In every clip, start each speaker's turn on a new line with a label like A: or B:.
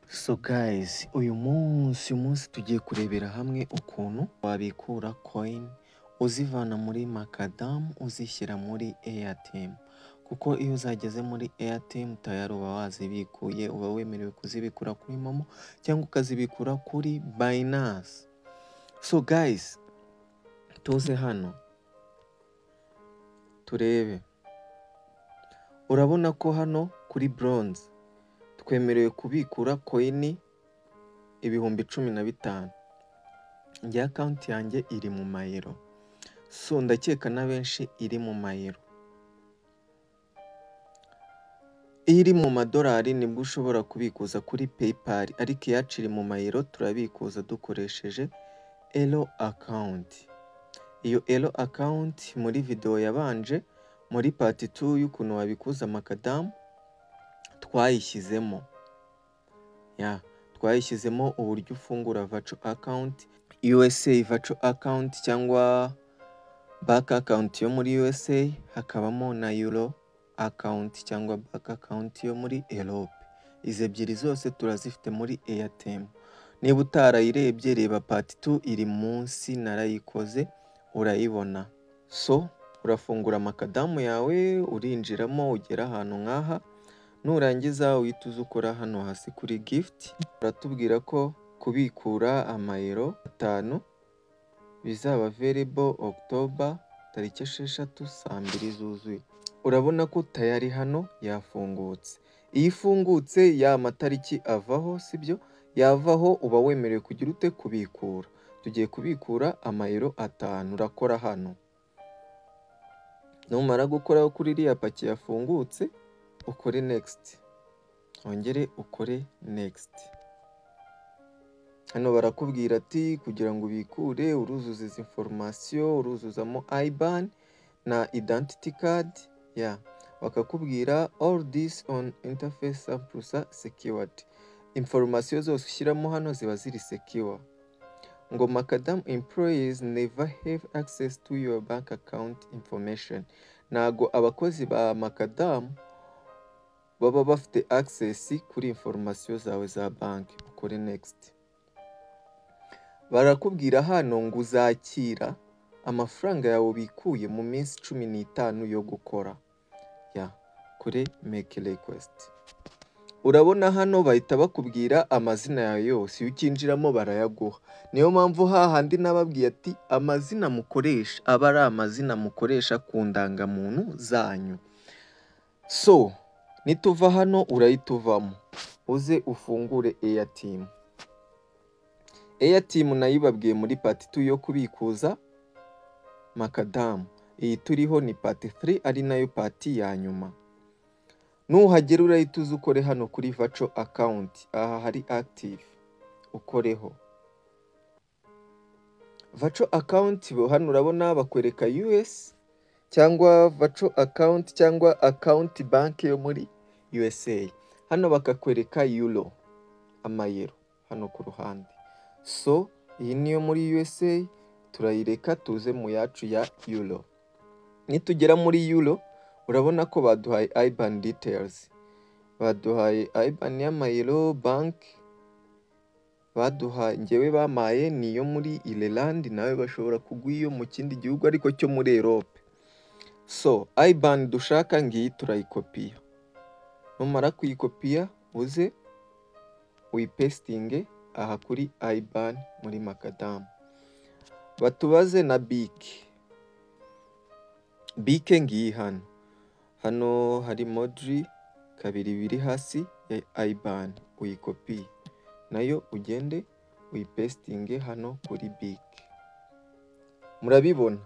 A: So guys, uyu munsi tugiye kurebera hamwe ukuntu wabikura coin uzivana muri Macadam uzishyira muri Airtm, kuko iyo uzageze muri Airtm tayari uba wazibikuye, uba wemerewe kuzibikura kuri MoMo cyangwa ukazibikura kuri Binance. So guys, tuze hano turebe. Urabona ko hano kuri bronze twemerewe kubikura coin 15,000. Njye account yanjye iri mu mayero, so ndakeka na benshi iri mu mayero. Iyo iri mu madolari nibwo ushobora kubikuza kuri PayPal, ariko iyacu iri mu mayero, turabikuza dukoresheje euro account. Iyo euro account, muri video yabanje, muri part 2 y'ukuntu wabikuza Macadam, twayishyizemo, ya twayishyizemo uburyo ufungura virtual account, USA virtual account cyangwa bank account yo muri USA, hakabamo na euro account cyangwa bank account yo muri Europe. Izi ebyiri zose turazifite muri Airtm. Niba utarayirebye, reba part 2, iri munsi, narayikoze, urayibona. So urafungura Macadam yawe, urinjiramo, ugera ahantu nk'aha, nurangiza uhita uza ukora hano hasi kuri gift. Baratubwira ko kubikura amayero 5 bizaba available October tariki 6 saa 2 zuzuye. Urabona ko tayari hano yafungutse. Iyo ifungutse, ya matariki avaho, sibyo? Yavaho, uba wemerewe kugira ute? Kubikura. Tugiye kubikura amayero 5. Urakora hano, numara gukoraho kuri iriya paki yafungutse, ukore next, wongere ukore next. Hano barakubwira ati kugira ngo ubikure uruzuza izi information, uruzuzamo IBAN na identity card ya, bakakubwira all this on interface plus secured. Information zose ushyiramo hano ziba ziri secure. Ngo Macadam employees never have access to your bank account information. Ntago abakozi ba Macadam baba bafite access kuri information zawe za banki. Ukore next. Barakubwira hano ngo uzakira amafaranga yawe ubikuye mu minsi 15 yo gukora. Ya kure make request. Urabona hano bahita bakubwira amazina yawe yose, iyo ukinjiramo barayaguha. Niyo mpamvu hahandi nababwiye ati amazina mukoresha aba ari amazina mukoresha ku ndangamuntu zanyu. So nituva hano, urahita uvamo uze ufungure Airtm. Airtm nayibabwiye muri part 2 yo kubikuza Macadam. Iyi turiho ni part 3, ari nayo part ya nyuma. Nuhagera urahita uza ukore hano kuri virtual account, aha hari active, ukoreho virtual account. Hano urabona bakwereka US cyangwa virtual account cyangwa account bank yo muri USA, hano bakakwereka euro, amayero hano ku ruhande. So iyi niyo muri USA, turayireka, tuze mu yacu ya euro. Nitugera muri euro, urabona ko baduhaye IBAN details, baduhaye IBAN y'amayero, bank baduhaye, ngewe bamaye niyo muri Ireland, nawe bashobora kuguha iyo mu kindi gihugu ariko cyo muri Europe. So IBAN dushaka ngiyi, turayikopiya. Numara kuyikopiya, uze uyipesitinge aha kuri IBAN muri Macadam. Batubaze na BIC. BIC ngiyi hano, hano hari modiri kabiri biri hasi ya IBAN, uyikopiye nayo, ugende uyipesitinge hano kuri BIC. Murabibona,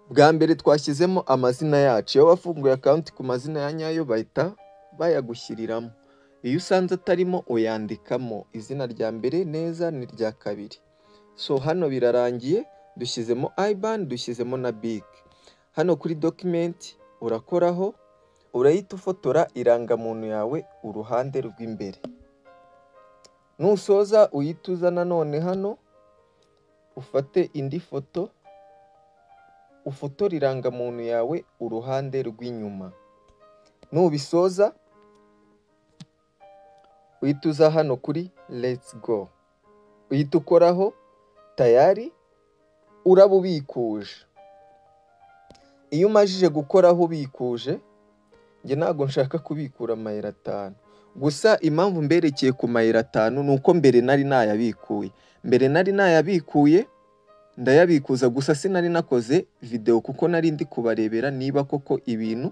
A: bwa mbere twashyizemo amazina yacu. Iyo wafunguye account ku mazina ya nyayo, bahita bayagushyiriramo. Iyo usanze atarimo, uyandikamo izina rya mbere neza n'irya kabiri. So hano birarangiye, dushyizemo IBAN, dushyizemo na BIC. Hano kuri document urakoraho, urahita ufotora irangamuntu yawe uruhande rw'imbere. Nusoza uhita uza nanone hano ufate indi foto, ufotore irangamuntu yawe uruhande rw'inyuma. Nubisoza, Uhita uza hano kuri "Let's go", uhita ukoraho, tayari uraba ubikuje. Iyo umajije gukoraho ubikuje, njye ntabwo nshaka kubikura amayero 5 gusa. Impamvu mberekeye ku mayero 5 ni uko mbere nari nayabikuye, mbere nari nayabikuye ndayabikuza, gusa sinari nakoze videwo kuko nari ndi kubarebera niba koko ibintu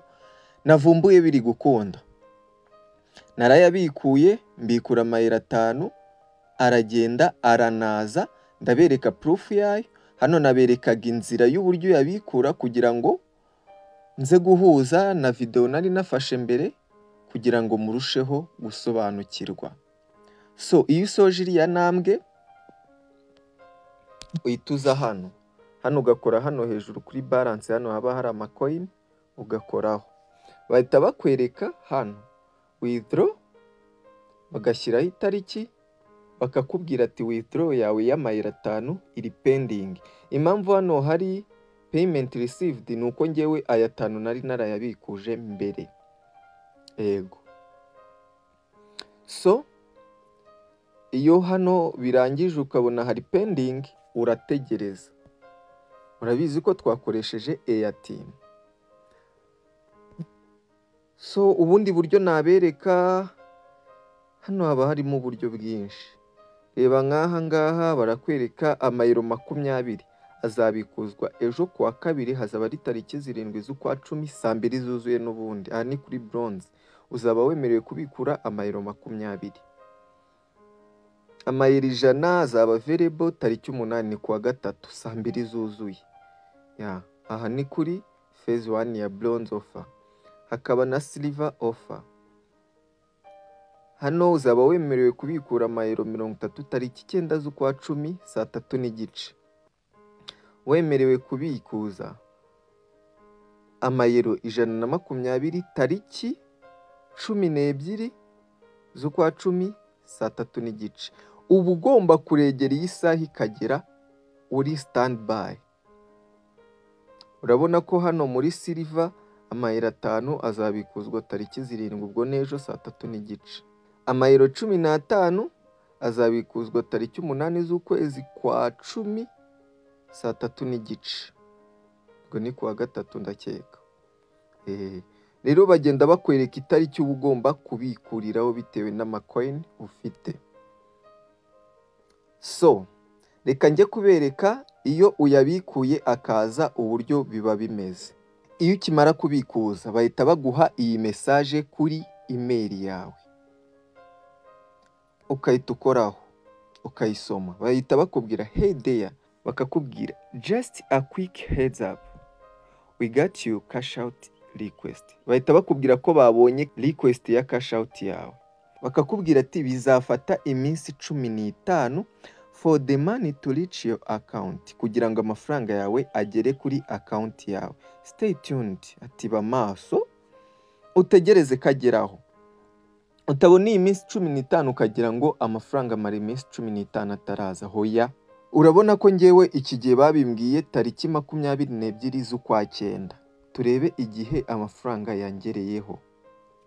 A: navumbuye biri gukunda. Narayabikuye, mbikura amayero 5, aragenda aranaza, ndabereka proof yayo. Hano naberekaga inzira y'uburyo uyabikura kugira ngo nze guhuza na videwo nari nafashe mbere kugira ngo murusheho gusobanukirwa. So iyo usoje iriya ntambwe, uhita uza hano ugakora hano hejuru kuri balance, hano haba hari amacoin, ugakoraho, bahita bakwereka hano withdraw, bagashyiraho itariki, bakakubwira ati withdraw yawe y'amayero 5 iri pending. Impamvu hano hari payment received ni uko ngewe aya 5 nari narayabikuje mbere. Yego, so iyo hano birangije ukabona hari pending, urategereza. Murabizi ko twakoresheje Airtm. So ubundi buryo nabereka, hano haba harimo uburyo bwinshi. Reba nk'aha ngaha barakwereka amayero 20 azabikuzwa ejo kuwa kabiri, hazaba ari tariki 7 z'ukwa 10, saa 2 zuzuye n'ubundi. Aha ni kuri bronze, uzaba wemerewe kubikura amayero 20. Amayero 100 azaba available tariki 8, kuwa gatatu, saa 2 zuzuye. Ya, aha ni kuri phase 1 ya bronze offer. Hakaba na silver offer. Hano uzaba wemerewe kubikura amayero 30 tariki 9 z'ukwa 10, saa 3:30. Wemerewe kubikuza amayero 120 tariki 12 z'ukwa 10, saa 3:30. Uba ugomba kuregera iyi saha ikagera uri standby. Urabona ko hano muri silver amayero 5 azabikuzwa tariki 7, ubwo n'ejo, saa 3:30. Amayero 15 azabikuzwa tariki 8 z'ukwezi kwa 10, saa 3:30, ubwo ni kuwa gatatu ndakeka. Rero bagenda bakwereka itariki uba ugomba kubikuriraho bitewe n'amacoin ufite. So reka njye kubereka iyo uyabikuye akaza uburyo biba bimeze. Iyo ukimara kubikuza bahita baguha iyi message kuri email yawe, ukahita ukoraho ukayisoma. Bahita bakubwira "Hey there", bakakubwira "Just a quick heads up, we got your cash out request". Bahita bakubwira ko babonye request ya cash out yawe, bakakubwira ati bizafata iminsi 15 for the money to reach your account, kugira ngo amafaranga yawe agere kuri account yawe. "Stay tuned", ati ba maso utegereze kageraho. Utabona iyi minsi 15 ukagira ngo amafaranga amara iminsi 15 ataraza, hoya. Urabona ko ngewe iki gihe babimbwiye tariki 22 z'ukwa 9. Turebe igihe amafaranga yangereyeho.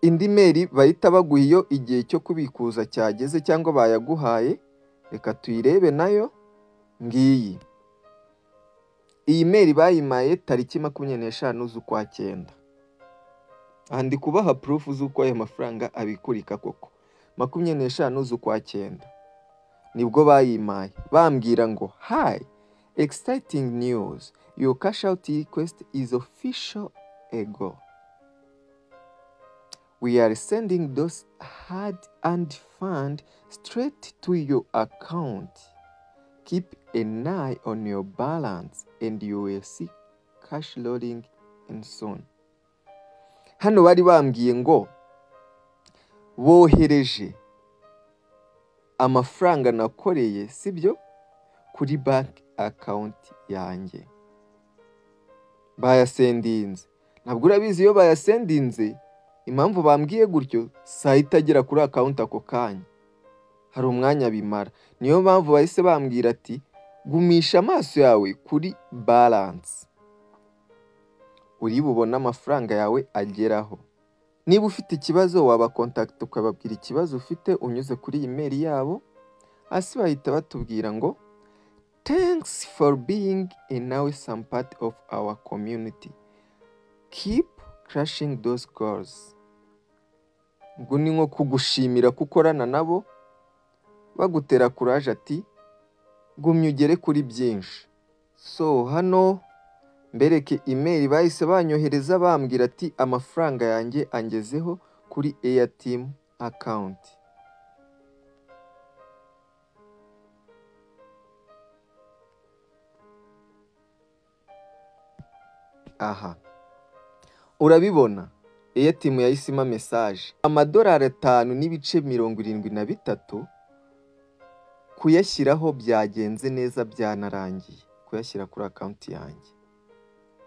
A: Indi mail bahita baguha iyo igihe cyo kubikuza cyageze cyangwa bayaguhaye, reka tuyirebe nayo. Ngiyi iyi mail, bayimaye tariki 25 z'ukwa 9. Aha ndi kubaha proof z'uko ayo mafaranga abikurika koko. 25 z'ukwa 9 nibwo bayimaye, bambwira ngo "Hi, exciting news, your cash out request is official a go. We are sending those hard earned fund straight to your account. Keep an eye on your balance and you will see cash loading in soon." Hano bari bambwiye ngo bohereje amafaranga nakoreye, sibyo, kuri bank account yanjye, bayasendinze. Ntabwo urabizi, iyo bayasendinze, impamvu bambwiye gutyo, saa itagera kuri account ako kanya, hari umwanya bimara. Niyo mpamvu bahise bambwira ati gumisha amaso yawe kuri balance, uri bubone amafaranga yawe ageraho. Niba ufite ikibazo wabakontakita ukababwira ikibazo ufite unyuze kuri email yabo. Hasi bahita batubwira ngo thanks for being an awesome part of our community, keep crushing those goals. Ubwo ni nko kugushimira kukorana nabo, bagutera courage ati gumya ugere kuri byinshi. So hano mbereke email bahise banyohereza bambwira ati amafaranga yanjye angezeho kuri Airteam account. Aha urabibona Airteam yahise impa message amadolari 5.73 kuyashyiraho byagenze neza, byanarangiye kuyashyira kuri account yanjye.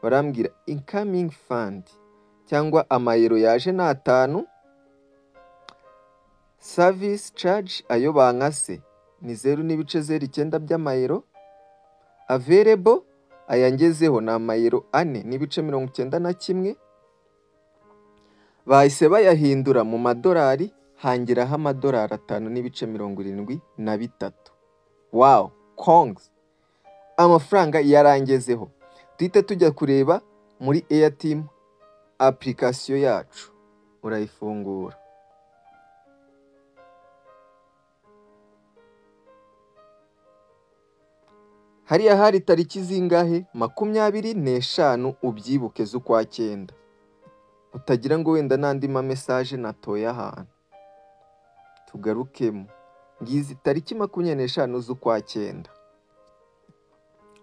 A: Barambwira incoming fund cyangwa amayero yaje ni 5, service charge ayo bankase ni 0.09 by'amayero, available ayangezeho ni amayero 4.91. Bahise bayahindura mu madolari, hangiraho amadolari 5.73. Wow, congs, amafaranga yarangezeho. Duhite tujya kureba muri Airteam application yacu. Urayifungura, hariya hari tariki zingahe? 25, ubyibuke, z'ukwa 9. Utagira ngo wenda n'andi ma message natoye ahantu. Tugarukemo, ngizi tariki 25 z'ukwa 9.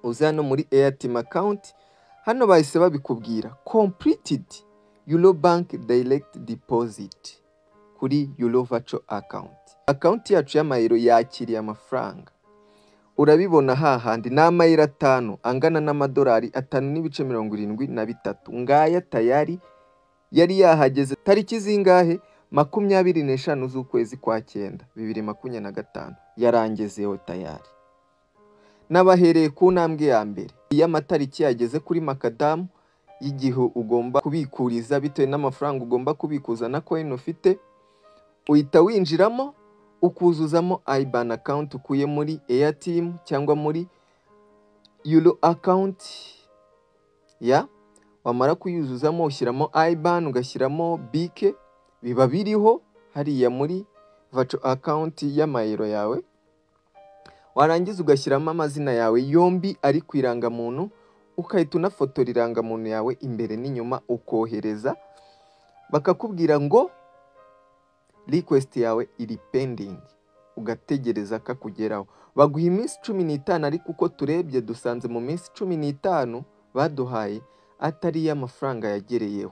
A: Uza hano muri Airteam account, hano bahise babikubwira completed Euro Bank direct deposit kuri Euro virtual account. Account yacu y'amayero yakiriye amafaranga. Urabibona hahandi ni amayero 5 angana n'amadolari 5.73. Ngaya tayari yari yahageze tariki zingahe? 25 z'ukwezi kwa 9 2025, yarangezeho tayari. Nabahereye ku ntambwe ya mbere iyo amatariki yageze kuri makadamu y'igihe ugomba kubikuriza bitewe n'amafaranga ugomba kubikuza na coin ufite, uhita winjiramo ukuzuzamo IBAN account ukuye muri Airteam cyangwa muri Euro account ya wamara kuyuzuzamo ushyiramo IBAN ugashyiramo BK, biba biriho hariya muri virtual account y'amayero yawe. Warangiza ugashyiramo amazina yawe yombi ari ku irangamuntu, ukahita unafotora irangamuntu yawe imbere n'inyuma ukohereza, bakakubwira ngo request yawe iri pending, ugategereza kakugeraho. Baguha iminsi 15, ariko uko turebye dusanze mu minsi 15 baduhaye atari y'amafaranga yagereyeho,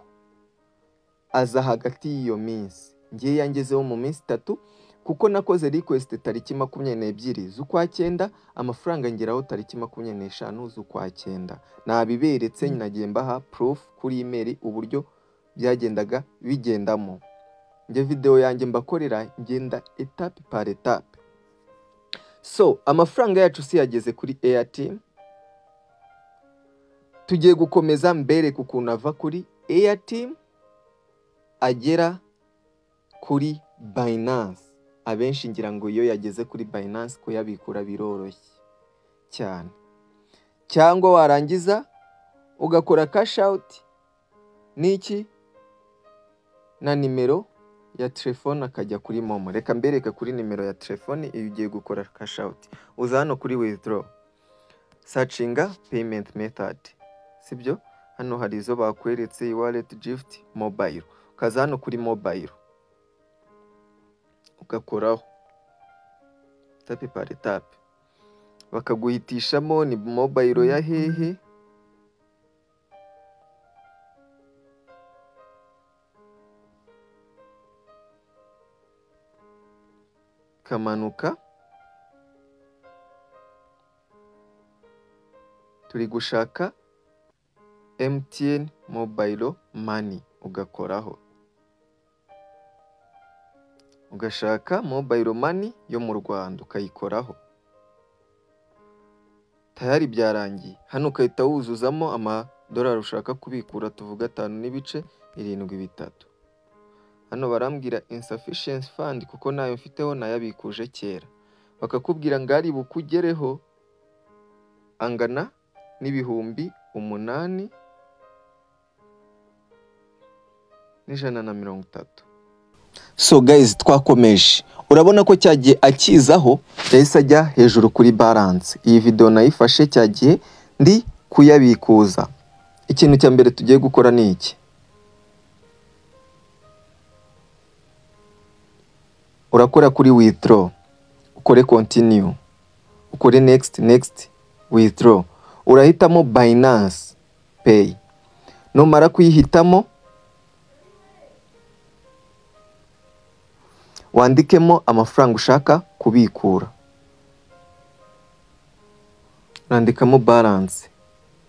A: aza hagati y'iyo minsi. Ngiye yangezeho mu minsi 3 kuko nakoze request tariki 22 z'ukwa 9, amafaranga ngeraho tariki 25 z'ukwa 9. Nabiberetse, nagiye mbaha proof kuri email uburyo byagendaga bigendamo. Nge video yanjye mbakorera ngenda etape par etape. So amafaranga yacu si yageze kuri Airteam. Tugiye gukomeza mbereka ukuntu ava kuri Airteam agera kuri Binance. Abenshi ngira ngo iyo yageze kuri Binance kuyabikura biroroshye cyane, cyangwa warangiza ugakora cash out n'iki na nimero ya telefone akajya kuri momo. Reka mbereke kuri nimero ya telefone. Iyo ugiye gukora cash out uza hano kuri withdraw, searchinga payment method, sibyo? Hano hari izo bakweretse, wallet, gift, mobile. Ukaza hano kuri mobile ugakoraho tape par tape, bakaguhitishamo ni mobile ya hehe. Kamanuka, turi gushaka MTN mobile money, ugakoraho ugashaka mobile money yo mu Rwanda ukayikoraho. Tayari byarangiye. Hano ukahita wuzuzamo amadolari ushaka kubikura, tuvuga 5.73. Hano barambwira insufficient fund kuko nayo mfiteho, nayabikuje kera. Bakakubwira ngo ari bukugereho angana n'8130. So guys, twakomeje. Urabona ko cyagiye akizaho yahise ajya hejuru kuri balance. Iyi video nayifashe cyagiye ndi kuyabikuza. Ikintu cya mbere tugiye gukora ni iki. Urakora kuri withdraw, ukore continue, ukore next, next, withdraw. Urahitamo Binance Pay. Numara kuyihitamo wandikemo amafaranga ushaka kubikura. Urandikamo balance,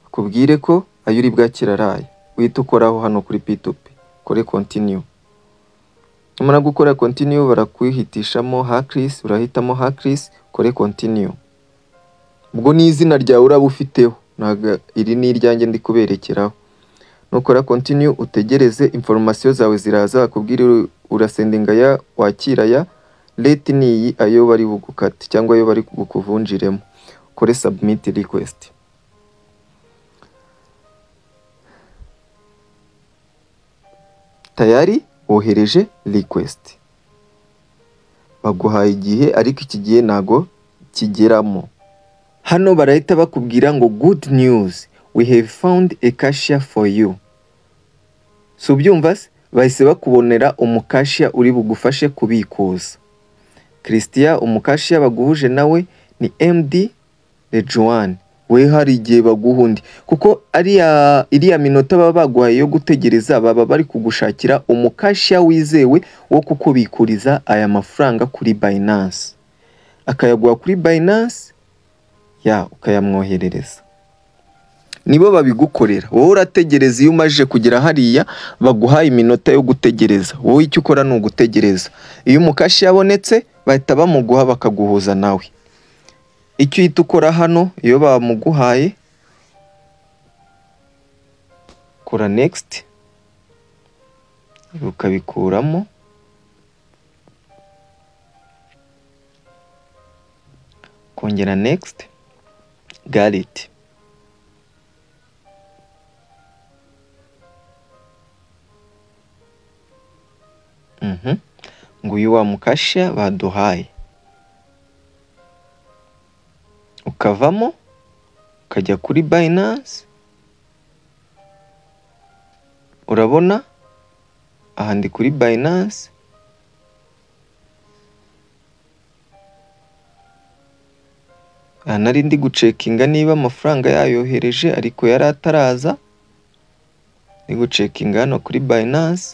A: akubwire ko ayo uri bwakire araye. Uhita ukoraho hano kuri P2P, ukore continue. Numara gukora continue barakwihitishamo Hakris, urahitamo Hakris, ukore continue. Ubwo ni izina ryawe uraba ufiteho, ntabwo iri ni iryanjye ndi kuberekeraho. Nukora continue utegereze information zawe ziraza, bakubwire urasendinga ya wakira ya rate ni iyi, ayo bari bugukate cyangwa ayo bari bukuvunjiremo. Ukore submit request. Tayari wohereje request, baguhaye igihe ariko iki gihe ntago kigeramo. Hano barahita bakubwira ngo good news, we have found a cashier for you. So ubyumva se, bahise bakubonera umukashiya uri bugufashe kubikuza. Christian, umukashiya baguhuje nawe ni MD Rejuan. We hari igihe baguha undi kuko ariya iriya minota baba baguhaye yo gutegereza, baba bari kugushakira umukashiya wizewe wo kukubikuriza aya mafaranga kuri Binance. Akayaguha kuri Binance ya ukayamwoherereza. Nibo babigukorera. Wowe urategereza, iyo umaze kugera hariya baguhaye iminota yo gutegereza, wowe icyo ukora ni ugutegereza. Iyo umukashi yabonetse bahita bamuguha bakaguhuza nawe. Icyo uhita ukora hano iyo bamuguhaye, kora next, ukabikuramo. Kongera next, got it. Nguyu wa mukasha baduhaye. Ukavamo ukajya kuri Binance. Urabona aha ndi kuri Binance. Aha nari ndi gucekinga niba amafaranga yayohereje ariko yari ataraza. Ndi gucekinga hano kuri Binance.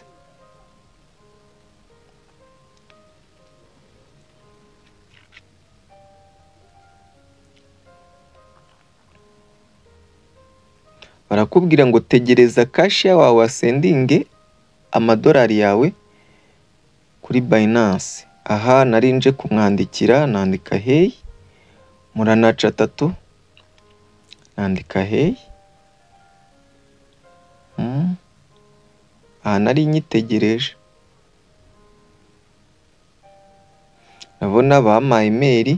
A: Barakubwira ngo tegereza cashier wawe wasendinge amadolari yawe kuri Binance. Aha nari nje kumwandikira, nandika hey, muranaca 3, nandika hey. Aha nari nyitegereje. Nabona bampaye email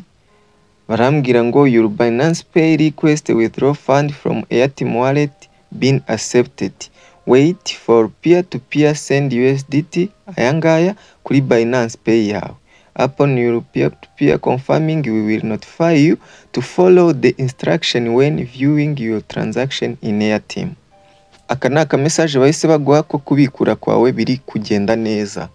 A: barambwira ngo your Binance Pay request withdraw fund from Airtm wallet been accepted. Wait for peer to peer send USDT ayangaya kuri Binance Pay yawe. Upon your peer to peer confirming, we will notify you to follow the instruction when viewing your transaction in Airtm. Aka ni aka message bahise baguha ko kubikura kwawe biri kugenda neza.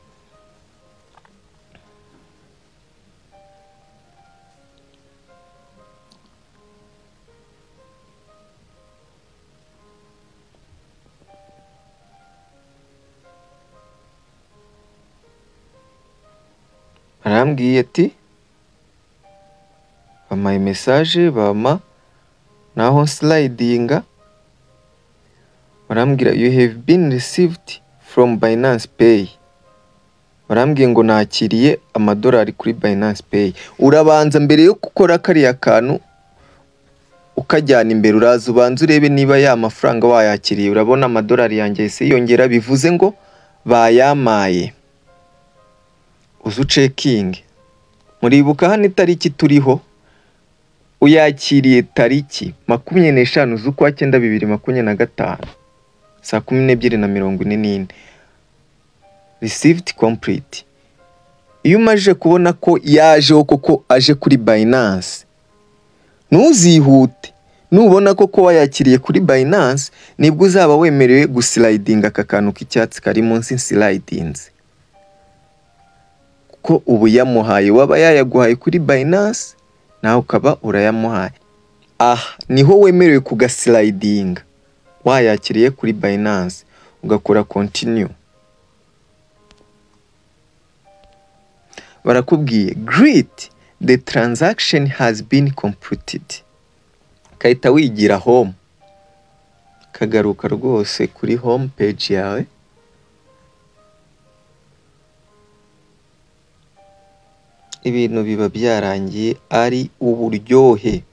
A: Arambwiye ati bampaye message, bampa naho slidinga, barambwira you have been received from Binance Pay. Barambwiye ngo nakiriye amadolari kuri Binance Pay. Urabanza mbere yo gukora kariya kantu ukajyana imbere, uraza ubanza urebe niba ya mafaranga wayakiriye. Urabona amadolari yanjye yahise yiyongera, bivuze ngo bayamaye. Uze ucekinge. Muribuka hano itariki turiho, uyakiriye tariki 25 z'ukwa 9 2025 saa 12:44. Received complete. Iyo umaze kubona ko yajeho koko aje kuri Binance, ntuzihute. Nubona koko wayakiriye kuri Binance, nibwo uzaba wemerewe guslidinga aka kantu k'icyatsi kari munsi slidinze, kuko ubu yamuhaye, waba yayaguhaye kuri Binance nawe ukaba urayamuhaye. Aha niho wemerewe kugaslidinga wayakiriye kuri Binance, ugakora continue. Barakubwiye great, the transaction has been completed. Ukahita wigira home, kagaruka rwose kuri home page yawe. Ibintu biba byarangiye ari uburyohe.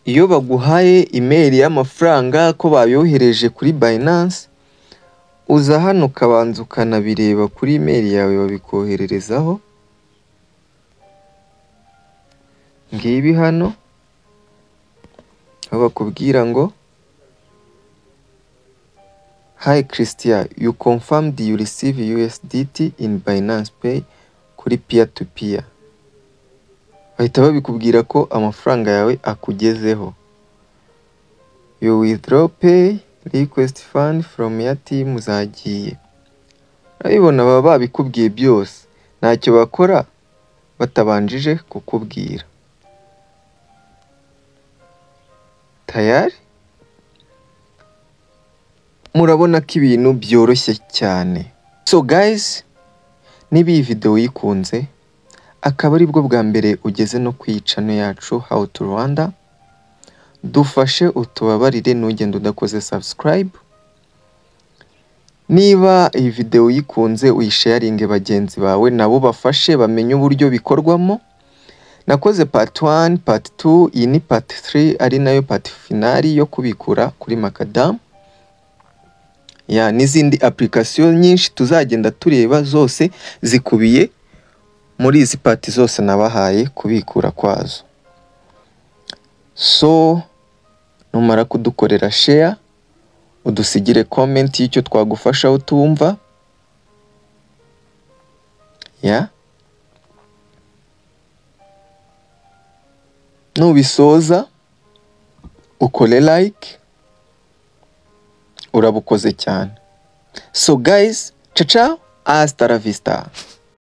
A: Iyo baguhaye email y'amafaranga ko bayohereje kuri Binance, uza hano ukabanza ukanabireba kuri email yawe babikohererezaho. Ngibi hano aho bakubwira ngo hi Christian, you confirmed you receive USDT in Binance Pay kuri peer to peer. Bahita babikubwira ko amafaranga yawe akugezeho. You withdraw pay request fund from your team zagiye. Urabibona baba babikubwiye byose, ntacyo bakora batabanjije kukubwira. Tayari? Murabona ko ibintu byoroshye cyane. So guys, niba iyi video uyikunze, akaba aribwo bwa mbere ugeze no ku channel yacu How to Rwanda, dufashe utubabarire ntugende udakoze subscribe. Niba iyi video uyikunze uyisharinge bagenzi bawe nabo bafashe bamenye uburyo bikorwamo. Nakoze part 1, part 2, iyi ni part 3 ari nayo part finali yo kubikura kuri Macadam. Ya n'izindi application nyinshi tuzagenda tureba zose zikubiye muri izi part zose nabahaye kubikura kwazo. So numara kudukorera share, udusigire comment y'icyo twagufasha utumva. Ya nubisoza ukore like, urabukoze cyane. So guys, ciao ciao, hasta la vista.